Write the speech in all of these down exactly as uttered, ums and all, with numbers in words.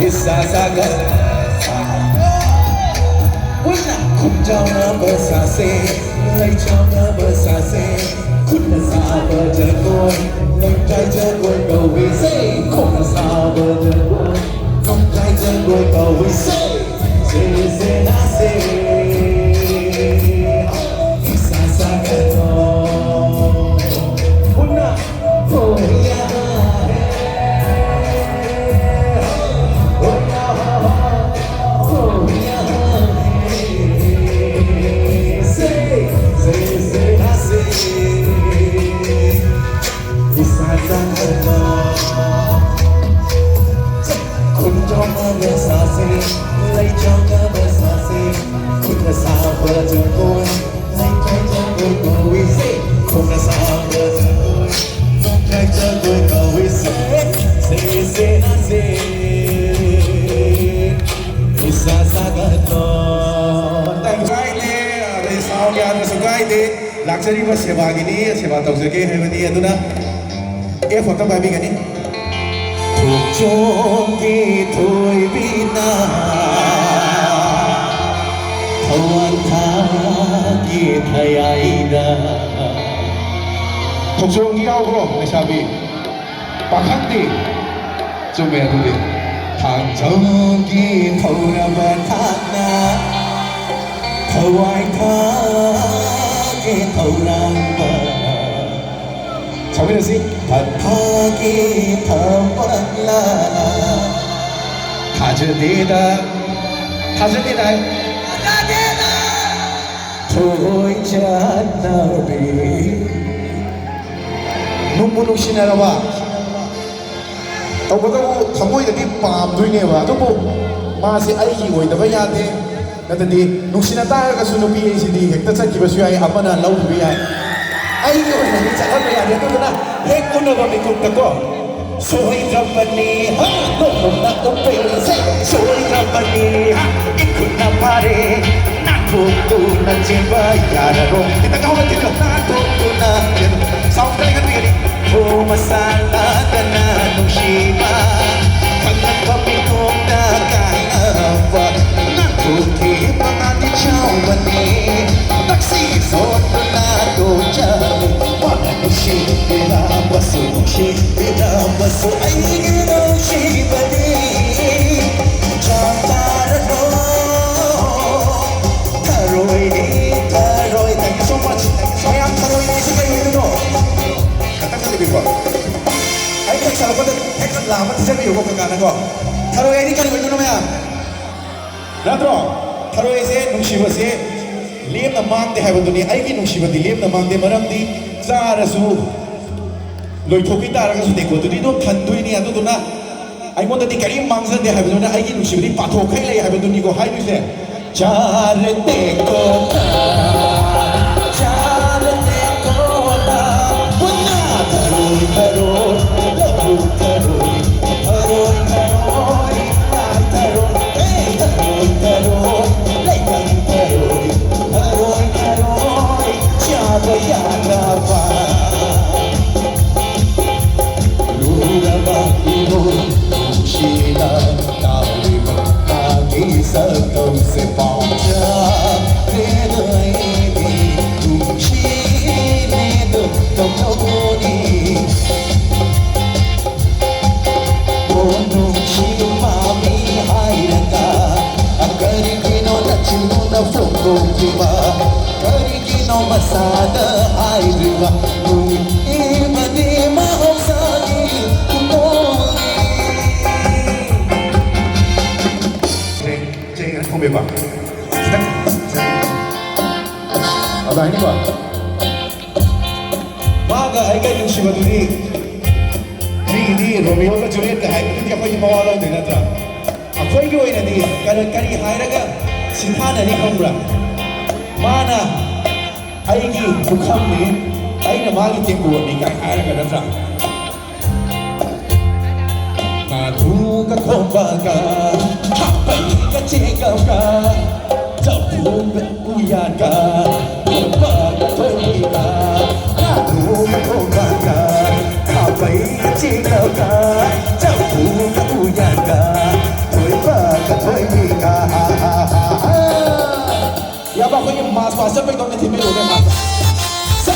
ꯏꯁꯥ ꯁꯥꯒꯠ ꯄꯨꯟꯅ ꯈꯨꯝꯖꯥꯎꯅꯕ ꯁꯥꯁꯦ, ꯂꯩꯆꯥꯎꯅꯕ ꯁꯥꯁꯦ, ꯈꯨꯠꯅ ꯁꯥꯕ ꯖꯒꯣꯏ, ꯅꯣꯡꯖꯥꯏ ꯖꯒꯣꯏ ꯀꯧꯏꯁꯦ, ꯈꯣꯡꯅ ꯁꯥꯕ ꯖꯒꯣꯏ, ꯅꯣꯡꯖꯥꯏ ꯖꯒꯣꯏ ꯀꯧꯏꯁꯦ, ꯁꯦ, ꯁꯦ, ꯅꯥꯁꯦ, ꯏꯁꯥ ꯁꯥꯒꯠꯂꯣ, ꯄꯨꯟꯅ꯫ ꯀꯥꯏꯗꯦ, ꯑꯗꯩ ꯁꯥꯎꯟ ꯌꯥꯗ꯭ꯔꯁꯨ ꯀꯥꯏꯗꯦ꯫ ꯂꯥꯛꯆꯔꯤꯕ ꯁꯦꯕꯥꯒꯤꯅꯤ, ꯁꯦꯕꯥ ꯇꯧꯖꯒꯦ ꯍꯥꯏꯕꯅꯤ꯫ ꯑꯗꯨꯅ ꯑꯦꯐ ꯑꯝꯇ ꯄꯥꯏꯕꯤꯒꯅꯤ꯫ ꯈꯣꯡꯖꯣꯝꯒꯤ ꯊꯣꯏꯕꯤꯅ ꯊꯋꯥꯟ ꯊꯥꯒꯤ ꯊꯌꯥꯏꯗ꯫ ꯈꯣꯡꯖꯣꯝꯒꯤ ꯌꯥꯎꯕ꯭ꯔꯣ, ꯂꯩꯁꯥꯕꯤ? ꯄꯥꯈꯪꯗꯤ? ꯆꯨꯝꯃꯦ ꯑꯗꯨꯗꯤ꯫ ꯊꯥꯡꯖꯝꯒꯤ ꯊꯧꯔꯕ ꯊꯥꯛꯅ ꯊꯋꯥꯏ ꯊꯥꯒꯦ ꯊꯧꯔꯥꯡꯕ꯫ ꯁꯛꯃꯤꯟꯅꯁꯤ꯫ ꯐꯠ ꯐꯥꯒꯦ ꯊꯕꯛꯂ ꯊꯥꯖꯗꯦꯗ, ꯊꯥꯖꯗꯦꯗ ꯍꯥꯏ꯫ ꯊꯣꯏ ꯆꯠꯅꯕꯤ꯫ ꯅꯨꯡꯕꯨ ꯅꯨꯡꯁꯤꯅꯔꯕ? ꯇꯧꯕꯇꯕꯨ ꯊꯃꯣꯏꯗꯗꯤ ꯄꯥꯝꯗꯣꯏꯅꯦꯕ, ꯑꯗꯨꯕꯨ ꯃꯥꯁꯦ ꯑꯩꯒꯤ ꯑꯣꯏꯗꯕ ꯌꯥꯗꯦ꯫ ꯅꯠꯇꯗꯤ ꯅꯨꯡꯁꯤꯅ ꯇꯥꯔꯒꯁꯨ ꯅꯨꯄꯤ ꯑꯩꯁꯤꯗꯤ ꯍꯦꯛꯇ ꯆꯠꯈꯤꯕꯁꯨ ꯌꯥꯏ, ꯑꯃꯅ ꯂꯧꯈꯤꯕ ꯌꯥꯏ꯫ ꯑꯩꯒꯤ ꯑꯣꯏꯅꯗꯤ ꯆꯠꯍꯟꯕ ꯌꯥꯗꯦ꯫ ꯑꯗꯨꯗꯨꯅ ꯍꯦꯛ ꯎꯅꯕ ꯃꯤꯀꯨꯞꯇꯀꯣ, ꯁꯣꯏꯗ꯭ꯔꯕꯅꯤ, ꯍꯥ, ꯅꯣꯡꯃ ꯎꯞꯄꯦꯁꯦ, ꯁꯣꯏꯗ꯭ꯔꯕꯅꯤ, ꯍꯥ, ꯏꯈꯨꯠꯅ ꯐꯥꯔꯦ, ꯅꯥꯟꯊꯣꯛꯇꯨꯅ ꯆꯦꯟꯕ ꯌꯥꯔꯔꯣꯏ꯫ ꯈꯤꯇꯪ ꯍꯧꯒꯠꯈꯤꯅꯣ꯫ ꯅꯥꯟꯊꯣꯛꯇꯨꯅ ꯆꯦꯟꯕ꯫ ꯁꯥꯎꯟꯗ ꯂꯩꯈꯠꯄꯤꯒꯅꯤ꯫ ꯍꯣ, ꯃꯁꯥ ꯅꯥꯗꯅ ꯅꯨꯡꯁꯤꯕ, ꯈꯪꯂꯛꯄ ꯑꯩꯒꯤ ꯅꯨꯡꯁꯤꯕꯗꯤ ꯆꯥꯛ ꯆꯥꯔꯅꯨ, ꯊꯔꯣꯏꯗꯤ ꯊꯔꯣꯏ꯫ Thank you so much. ꯃꯌꯥꯝ, ꯊꯔꯣꯏ ꯍꯥꯏꯁꯤ ꯀꯩ ꯑꯣꯏꯗꯣꯏꯅꯣ? ꯈꯇꯪ ꯈꯜꯂꯤꯕꯤꯀꯣ꯫ ꯑꯩ ꯍꯦꯛ ꯁꯥꯔꯛꯄꯗ ꯍꯦꯛꯇ ꯂꯥꯝꯕ ꯊꯤꯖꯕꯤꯌꯨꯀꯣ ꯀꯀꯥꯅꯀꯣ꯫ ꯊꯔꯣꯏ ꯍꯥꯏꯗꯤ ꯀꯔꯤ ꯑꯣꯏꯗꯣꯏꯅꯣ ꯃꯌꯥꯝ? ꯅꯠꯇ꯭ꯔꯣ? ꯊꯔꯣꯏꯁꯦ, ꯅꯨꯡꯁꯤꯕꯁꯦ ꯂꯦꯝꯅ ꯃꯥꯡꯗꯦ ꯍꯥꯏꯕꯗꯨꯅꯤ꯫ ꯑꯩꯒꯤ ꯅꯨꯡꯁꯤꯕꯗꯤ ꯂꯦꯝꯅ ꯃꯥꯡꯗꯦ, ꯃꯔꯝꯗꯤ ꯆꯥꯔꯁꯨ ꯂꯣꯏꯊꯣꯛꯈꯤ ꯇꯥꯔꯒꯁꯨ ꯇꯦꯡꯀꯣꯠꯇꯨꯗꯤ ꯑꯗꯨꯝ ꯊꯟꯗꯣꯏꯅꯤ꯫ ꯑꯗꯨꯗꯨꯅ ꯑꯩꯉꯣꯟꯗꯗꯤ ꯀꯔꯤꯝ ꯃꯥꯡꯖꯗꯦ ꯍꯥꯏꯕꯗꯨꯅ ꯑꯩꯒꯤ ꯅꯨꯡꯁꯤꯕꯗꯤ ꯄꯥꯊꯣꯛꯈꯩ ꯂꯩ ꯍꯥꯏꯕꯗꯨꯅꯤꯀꯣ ꯍꯥꯏꯗꯣꯏꯁꯦ꯫ ꯆꯥꯔꯦ ꯇꯦꯡꯀꯣꯠꯇ, ꯆꯥꯔꯦ ꯇꯦꯡꯀꯣꯠꯇ, ꯄꯨꯟꯅ ꯊꯔꯣꯏ, ꯊꯔꯣꯏ, ꯂꯧꯕꯨꯛ ꯊꯔꯣꯏ, ꯊꯔꯣꯏ, ꯊꯔꯣꯏ, ꯂꯥꯏ ꯊꯔꯣꯏ, ꯍꯦ, ꯊꯔꯣꯏ, ꯊꯔꯣꯏ, ꯂꯩꯀꯪ ꯊꯔꯣꯏ, ꯊꯔꯣꯏ, ꯊꯔꯣꯏ, ꯆꯥꯕ ꯌꯥꯅꯕ꯫ ꯂꯨꯔꯕ ꯏꯃꯣꯏ ꯅꯨꯡꯁꯤꯅ ꯇꯥꯔꯤꯕ ꯃꯥꯒꯤ ꯁꯛꯇꯝꯁꯦ ꯄꯥꯝꯖꯈ꯭ꯔꯦꯗ ꯑꯩꯗꯤ꯫ ꯅꯨꯡꯁꯤꯅꯦꯗ ꯀꯝꯗꯧꯅꯤ? ꯑꯣ ꯅꯨꯡꯁꯤ ꯃꯥꯃꯤ ꯍꯥꯏꯔꯒ ꯀꯔꯤꯒꯤꯅꯣ ꯅꯆꯤꯟꯗꯨꯅ ꯐꯣꯡꯗꯣꯛꯇ꯭ꯔꯤꯕ? ꯀꯔꯤꯒꯤꯅꯣ ꯃꯁꯥꯗ ꯍꯥꯏꯗ꯭ꯔꯤꯕ? ꯅꯨꯡꯁꯤꯕꯗꯤ ꯃꯍꯧꯁꯥꯒꯤ ꯀꯨꯝꯃꯣꯜꯅꯤ꯫ ꯆꯦ, ꯆꯦ, ꯊꯝꯃꯦꯕ꯫ ꯈꯤꯇꯪ, ꯆꯦ꯫ ꯑꯗꯨꯃꯥꯏꯅꯀꯣ꯫ ꯃꯥꯒ ꯑꯩꯒ ꯅꯨꯡꯁꯤꯕꯗꯨꯗꯤ ꯃꯤꯒꯤꯗꯤ ꯔꯣꯃꯤꯌꯣꯒ ꯖꯨꯂꯤꯌꯦꯠꯀ ꯍꯥꯏꯕꯗꯨꯗꯤ ꯑꯩꯈꯣꯏꯗꯤ ꯃꯋꯥ ꯂꯧꯗꯦ ꯅꯠꯇ꯭ꯔꯥ? ꯑꯩꯈꯣꯏꯒꯤ ꯑꯣꯏꯅꯗꯤ ꯀꯔꯤ, ꯀꯔꯤ ꯍꯥꯏꯔꯒ ꯁꯤꯡꯊꯥꯅꯔꯤ ꯈꯪꯕ꯭ꯔꯥ? ꯃꯥꯅ ꯑꯩꯒꯤ ꯄꯨꯈꯝꯅꯤ, ꯑꯩꯅ ꯃꯥꯒꯤ ꯇꯦꯡꯀꯣꯠꯅꯤ ꯀꯥꯏ ꯍꯥꯏꯔꯒ ꯅꯠꯇ꯭ꯔꯥ? ꯉꯥꯗꯨꯒ ꯈꯣꯝꯕꯒ ꯍꯥꯞꯄꯩꯒ ꯆꯦꯡꯒꯒ ꯆꯐꯨꯒ ꯎꯌꯥꯟꯒ ꯈꯣꯝꯕꯒ ꯊꯣꯏꯕꯤꯒ ꯉꯥꯗꯨꯒ ꯈꯣꯝꯕꯒ ꯍꯥꯞꯄꯩꯒ ꯆꯦꯡꯒꯒ ꯆꯐꯨꯒ ꯎꯌꯥꯟꯒ ꯊꯣꯏꯕꯒ ꯊꯣꯏꯕꯤꯒ ꯍꯥ ꯍꯥ ꯍꯥ ꯍꯥ꯫ ꯏꯌꯥꯝꯕ, ꯑꯩꯈꯣꯏꯒꯤ march past ꯆꯠꯄꯩꯗꯧꯅ ꯊꯤꯟꯕꯤꯔꯛꯎꯅꯦ, march past꯫ ꯁꯦ!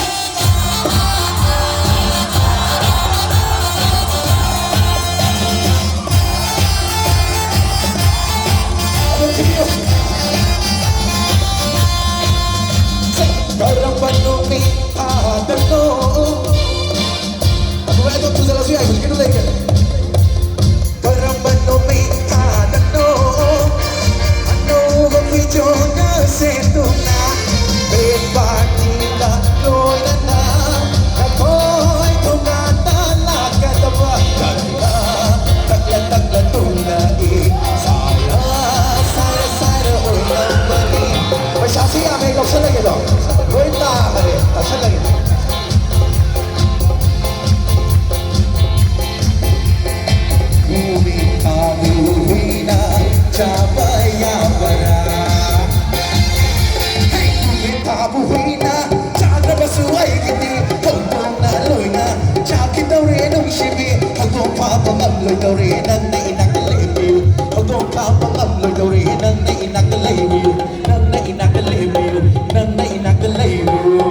ꯆꯥꯕ ꯌꯥꯕꯔꯥ? ꯍꯦ! ꯅꯨꯃꯤꯠ ꯊꯥꯕꯨ ꯍꯨꯏꯅ ꯆꯥꯗ꯭ꯔꯕꯁꯨ ꯑꯩꯒꯤꯗꯤ ꯍꯧꯗꯣꯡꯅ ꯂꯣꯏꯅ ꯆꯥꯈꯤꯗꯧꯔꯦ ꯅꯨꯡꯁꯤꯕꯤ꯫ ꯍꯧꯗꯣꯡ ꯐꯥꯕ ꯉꯝꯂꯣꯏꯗꯧꯔꯦ ꯅꯪꯅ ꯏꯅꯥꯛꯇ ꯂꯩꯕꯤꯌꯨ꯫ ꯍꯧꯗꯣꯡ ꯐꯥꯕ ꯉꯝꯂꯣꯏꯗꯧꯔꯦ ꯅꯪꯅ ꯏꯅꯥꯛꯇ ꯂꯩꯕꯤꯌꯨ꯫ ꯅꯪꯅ ꯏꯅꯥꯛꯇ ꯂꯩꯕꯤꯌꯨ꯫ ꯅꯪꯅ ꯏꯅꯥꯛꯇ ꯂꯩꯕꯤꯌꯨ꯫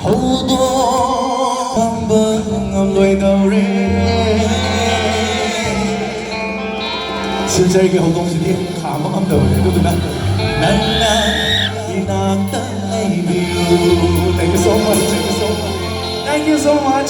ꯍꯧꯗꯣꯛꯄ ꯉꯝꯂꯣꯏꯗꯧꯔꯦ꯫ ꯁꯤꯜꯆꯔꯒꯤ ꯍꯧꯗꯣꯡꯁꯤꯗꯤ ꯈꯥꯝꯕ ꯉꯝꯗꯕꯅꯦ, ꯑꯗꯨꯗꯨꯅ ꯅꯪꯅ ꯏꯅꯥꯛꯇ ꯂꯩꯕꯤꯌꯨ꯫ Thank you so much, thank you so much, thank you so much.